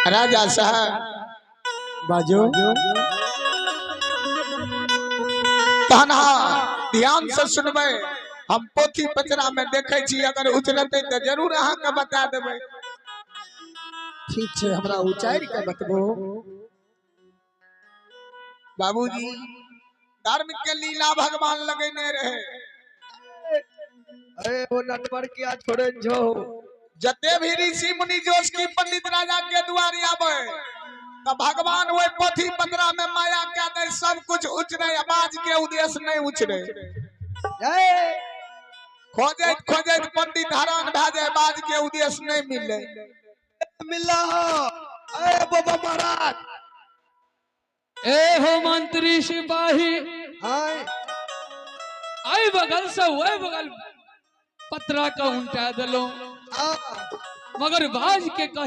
राजा साहब बाजो। तहन हाँ ध्यान से सुनबै। हम पोथी पचरा में देखे छी, अगर उचलते तऽ जरूर अहाँके बता देबै। ठीक छै, हमरा उचारि के बतबो। बाबूजी, धर्म के लीला भगवान लगेने रहे। अरे वो नटवर क्या छोड़े जो। जते भी ऋषि मुनि जोश की पंडित राजा के दुआरी आवे तो भगवान वही पोथी पतरा में माया कह दे, सब कुछ उचरे, आवाज के उद्देश्य नहीं उचरे। जय। खोजैत खोजैत पंडित हैरान भए जाए, बाज के उद्देश्य नहीं मिले। मिला हो अरे बाबा महाराज। ए हो मंत्री सिपाही, हाय। आई बगल से वही बगल पतरा का उल्टा दलो, आ मगर बाज के कह